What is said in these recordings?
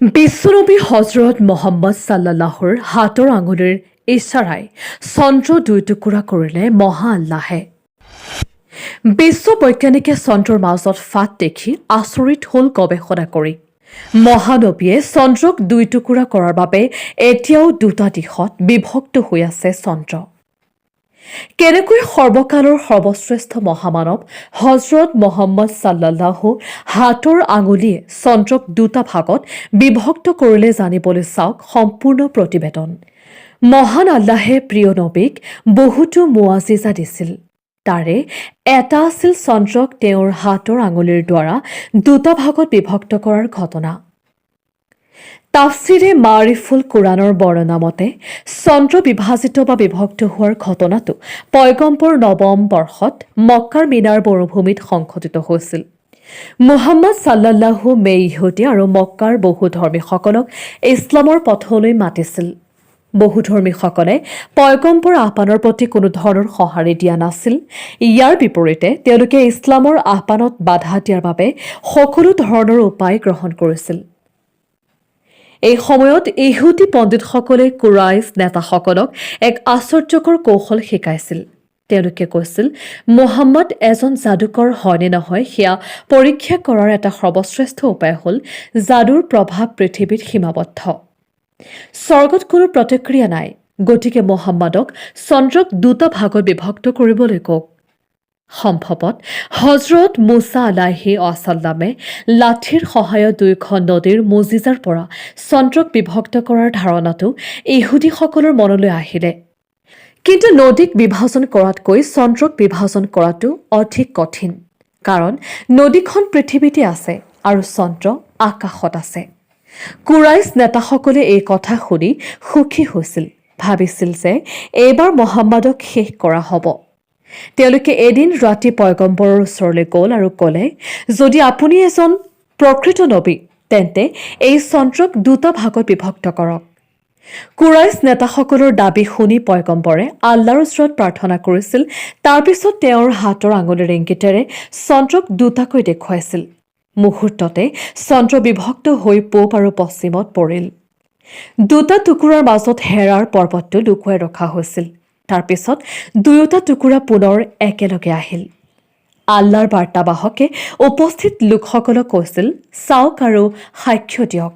বিশ্বনবী হজৰত মহম্মদ ছাল্লাল্লাহুৰ হাতৰ আঙুলিৰ ইছাৰাই চন্দ্ৰ দুই টুকুৰা কৰিলে মহা আল্লাহে। বিশ্ব বৈজ্ঞানিকে চন্দ্ৰৰ মাজত ফাট দেখি আচৰিত হ'ল গৱেষণা কৰি। মহানবীয়ে চন্দ্ৰক দুই টুকুৰা কৰাৰ বাবে এতিয়াও দুটা দিশত বিভক্ত হৈ আছে চন্দ্ৰ। কেনেকৈ সৰ্বকালৰ সৰ্বশ্ৰেষ্ঠ মহামানৱ হজৰত মহম্মদ ছাল্লাল্লাহু হাতৰ আঙুলিয়ে চন্দ্ৰক দুটা ভাগত বিভক্ত কৰিলে, জানিবলৈ চাওক সম্পূৰ্ণ প্ৰতিবেদন। মহান আল্লাহে প্ৰিয় নবীক বহুতো মুআজিজা দিছিল। তাৰে এটা আছিল চন্দ্ৰক তেওঁৰ হাতৰ আঙুলিৰ দ্বাৰা দুটা ভাগত বিভক্ত কৰাৰ ঘটনা। তাফছিৰে মাৰিফুল কোৰাণৰ বৰ্ণনা মতে, চন্দ্ৰ বিভাজিত বা বিভক্ত হোৱাৰ ঘটনাটো পয়গম্বৰ নৱম বৰ্ষত মক্কাৰ মিনাৰ মৰুভূমিত সংঘটিত হৈছিল। মুহাম্মদ ছাল্লাল্লাহু মে ইহুদী আৰু মক্কাৰ বহু ধৰ্মীসকলক ইছলামৰ পথলৈ মাতিছিল। বহু ধৰ্মীসকলে পয়গম্বৰ আহ্বানৰ প্ৰতি কোনো ধৰণৰ সঁহাৰি দিয়া নাছিল। ইয়াৰ বিপৰীতে তেওঁলোকে ইছলামৰ আহ্বানত বাধা দিয়াৰ বাবে সকলো ধৰণৰ উপায় গ্ৰহণ কৰিছিল। এই সময়ত ইহুদী পণ্ডিতসকলে কুৰাইছ নেতাসকলক এক আশ্চৰ্যকৰ কৌশল শিকাইছিল। তেওঁলোকে কৈছিল, মুহাম্মদ এজন যাদুকৰ হয়নে নহয় সেয়া পৰীক্ষা কৰাৰ এটা সৰ্বশ্ৰেষ্ঠ উপায় হ'ল যাদুৰ প্ৰভাৱ পৃথিৱীত সীমাবদ্ধ, স্বৰ্গত কোনো প্ৰতিক্ৰিয়া নাই। গতিকে মোহাম্মদক চন্দ্ৰক দুটা ভাগত বিভক্ত কৰিবলৈ কওক। সম্ভৱত হজৰত মুছা আলাইহি আছাল্লামে লাঠিৰ সহায়ত দুয়োখন নদীৰ মুজিজাৰ পৰা চন্দ্ৰক বিভক্ত কৰাৰ ধাৰণাটো ইহুদীসকলৰ মনলৈ আহিলে। কিন্তু নদীক বিভাজন কৰাতকৈ চন্দ্ৰক বিভাজন কৰাটো অধিক কঠিন, কাৰণ নদীখন পৃথিৱীতে আছে আৰু চন্দ্ৰ আকাশত আছে। কুৰাইছ নেতাসকলে এই কথা শুনি সুখী হৈছিল, ভাবিছিল যে এইবাৰ মহম্মদক শেষ কৰা হ'ব। তেওঁলোকে এদিন ৰাতি পয়গম্বৰৰ ওচৰলৈ গ'ল আৰু ক'লে, যদি আপুনি এজন প্ৰকৃত নবী, তেন্তে এই চন্দ্ৰক দুটা ভাগত বিভক্ত কৰক। কুৰাইছ নেতাসকলৰ দাবী শুনি পয়গম্বৰে আল্লাহৰ ওচৰত প্ৰাৰ্থনা কৰিছিল। তাৰপিছত তেওঁৰ হাতৰ আঙুলিৰ ইংগিতেৰে চন্দ্ৰক দুটাকৈ দেখুৱাইছিল। মুহূৰ্ততে চন্দ্ৰ বিভক্ত হৈ পূব আৰু পশ্চিমত পৰিল। দুটা টুকুৰাৰ মাজত হেৰাৰ পৰ্বতটো লুকুৱাই ৰখা হৈছিল। তাৰপিছত দুয়োটা টুকুৰা পুনৰ একেলগে আহিল। আল্লাহৰ বাৰ্তাবাহকে উপস্থিত লোকসকলক কৈছিল, চাওক আৰু সাক্ষ্য দিয়ক।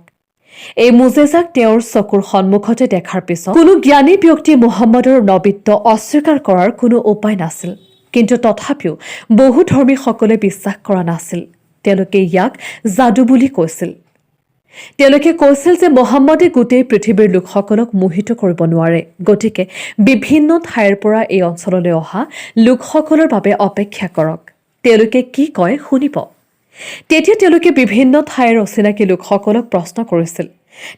এই মুজেজাক তেওঁৰ চকুৰ সন্মুখতে দেখাৰ পিছত কোনো জ্ঞানী ব্যক্তি মুহম্মদৰ নবীত্ব অস্বীকাৰ কৰাৰ কোনো উপায় নাছিল। কিন্তু তথাপিও বহু ধৰ্মীসকলে বিশ্বাস কৰা নাছিল। তেওঁলোকে ইয়াক যাদু বুলি কৈছিল। তেওঁলোকে কৈছিল যে মহম্মদে গোটেই পৃথিৱীৰ লোকসকলক মোহিত কৰিব নোৱাৰে, গতিকে বিভিন্ন ঠাইৰ পৰা এই অঞ্চললৈ অহা লোকসকলৰ বাবে অপেক্ষা কৰক, তেওঁলোকে কি কয় শুনিব। তেতিয়া তেওঁলোকে বিভিন্ন ঠাইৰ অচিনাকি লোকসকলক প্ৰশ্ন কৰিছিল।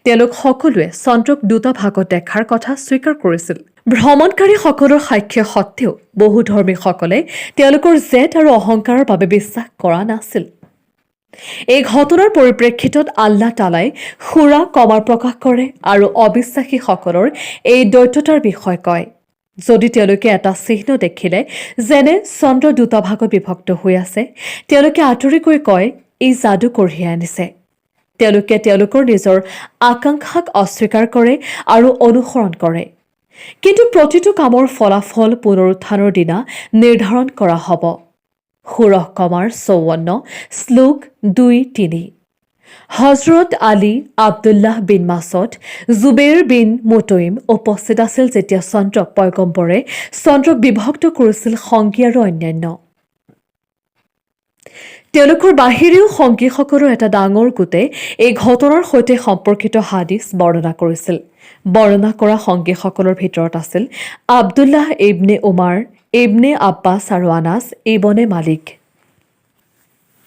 তেওঁলোক সকলোৱে চন্দ্ৰক দুটা ভাগত দেখাৰ কথা স্বীকাৰ কৰিছিল। ভ্ৰমণকাৰীসকলৰ সাক্ষ্য সত্ত্বেও বহু ধৰ্মীসকলে তেওঁলোকৰ জেদ আৰু অহংকাৰৰ বাবে বিশ্বাস কৰা নাছিল। এই ঘটনাৰ পৰিপ্ৰেক্ষিতত আল্লাহ তালাই সুৰা কমাৰ প্ৰকাশ কৰে আৰু অবিশ্বাসীসকলৰ এই দৈত্যতাৰ বিষয়ে কয়। যদি তেওঁলোকে এটা চিহ্ন দেখিলে, যেনে চন্দ্ৰ দুটা ভাগত বিভক্ত হৈ আছে, তেওঁলোকে আঁতৰি গৈ কয়, ই যাদু কঢ়িয়াই আনিছে। তেওঁলোকে তেওঁলোকৰ নিজৰ আকাংক্ষাক অস্বীকাৰ কৰে আৰু অনুসৰণ কৰে। কিন্তু প্ৰতিটো কামৰ ফলাফল পুনৰুত্থানৰ দিনা নিৰ্ধাৰণ কৰা হ'ব। সুৰহ কমাৰ 54, শ্লোক 2-3। হজৰত আলী, আব্দুল্লাহ বিন মাছদ, জুবেৰ বিন মুতইম উপস্থিত আছিল যেতিয়া চন্দ্ৰক পয়গম্বৰে চন্দ্ৰক বিভক্ত কৰিছিল। সংগী আৰু অন্যান্য তেওঁলোকৰ বাহিৰেও সংগীসকলৰ এটা ডাঙৰ গোটে এই ঘটনাৰ সৈতে সম্পৰ্কিত হাদিছ বৰ্ণনা কৰিছিল। বৰ্ণনা কৰা সংগীসকলৰ ভিতৰত আছিল আব্দুল্লাহ ইবনে উমাৰ, ইবনে আব্বাছ আৰু আনাছ ইবনে মালিক।